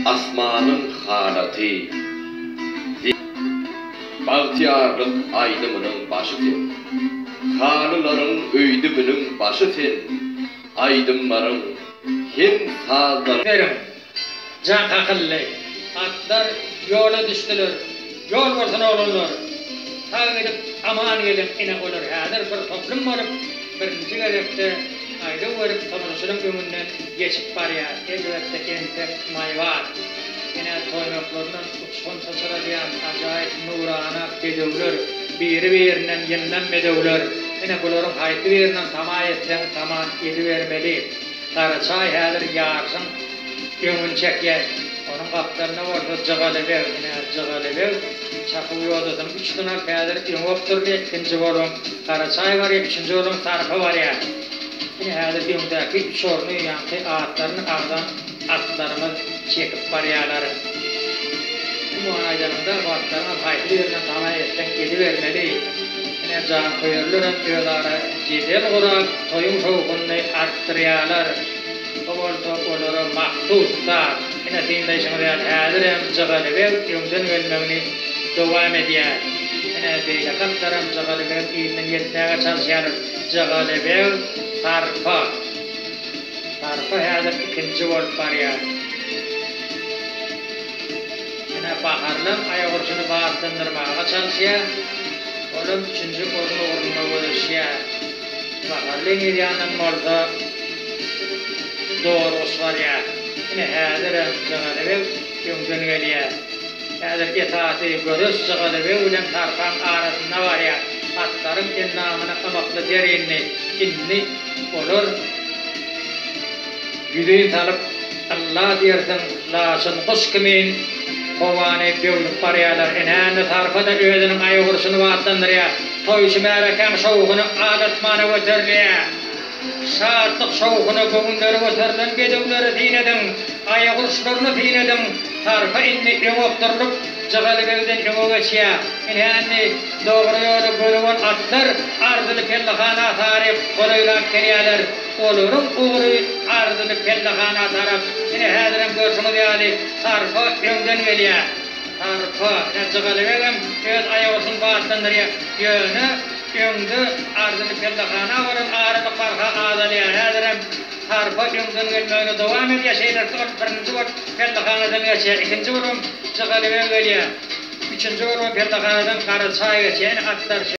Asmanyň halaty. Bagtyýarlyk aýdymynyň başy sen. Halylaryň öýdüminiň başy sen. Aýdymlaryň hem sazlaryň. Beriň, jaň kakyldy. Atlar ýola düşdüler. Ýol bolsun, oglanlar! Sag gidip, aman geliň! Ine, olar häzir bir toplum bolup, birinji gezekde aýlaw berip, tomaşaçylaryň öňünden geçip barýar. Elbetde, entek maý bar. Ine, toýnaklaryndan uçgun syçradýan ajaýyp nurana bedewler, biri-birinden ýyndam bedewler. Ine, bularyň haýsy birinden tama etseň, tama edibermeli. Garaçaý häzir ýaryşyň öňüni çekýär. Onuň gapdalynda bolsa Jygaly beg. Ine, Jygaly beg çapuw ýodasynyň üçüsini alyp häzir öňe okdurylýar. Ikinji bolubam Garaçaý barýar, üçünji bolubam Sarpa barýar. Ine, häzir öňdäki üç orny ýaňky atlaryny agzan atlarymyz çekip barýarlar. Umuman aýdanyňda, bu atlaryňam haýsy birinden tama etseň edibermeli. Ine, janköýerlerem özara jedel gurap, toýuň şowhunyny artdyrýarlar. Bu bolsa olara mahsus zat. Ine, synlaýşyňyz ýaly, häzirem Jygaly beg öňden gelmegini dowam edýär. Ine, beýleki atlaram Jygaly begiň yzyndan ýetmäge çalyşýarlar. Jygaly beg Sarpa. Sarpa häzir ikinji bolup barýar. Ine, Baharlam aýak urşuny batlandyrmaga çalyşýar. Olam üçünji orun ugrunda göreşýär. Baharlyň yz ýanyndan bolsa Dorguş barýar. Ine, häzirem Jygalybeg öňden gelýär. Häzir esasy göreş Jygalybeg bilen Sarpaň arasynda barýar. Atlaryň endamyna ymykly der indi. Indi olar ýüzin salyp, ylla diýersiň, laçyn guş kimin howany böwsüp barýarlar. Ine, indi Sarpa-da özüniň aýak urşuny batlandyrýar. Toýçy märekäň şowhuny al-asmana göterilýär. Şatlyk şowhuna göwünleri göterilen bedewlere syn ediň, aýak uruşlaryna syn ediň. Sarpa indi öňe okdurylyp, Jygalybegden öňe geçýär. Ine, indi dogry ýola gönügen atlar arzyly pellehana sary golaýlap gelýärler. Olaryň ugry arzyly pellehana tarap. Ine, häzirem görşüňiz ýaly, Sarpa öňden gelýär. Sarpa, ine, Jygalybegem öz aýak urşuny batlandyrýar. Ýöne öňde arzyly pellehana bolan aralyk barha azalýar. Häzirem Sarpa öňden gelmegini dowam edýär. Şeýlelikde, ol birinji bolup pellehanadan geçýär. Ikinji bolubam Jygalybeg gelýär. Üçünji bolubam pellehanadan Garaçaý geçýär. Ine, atlar.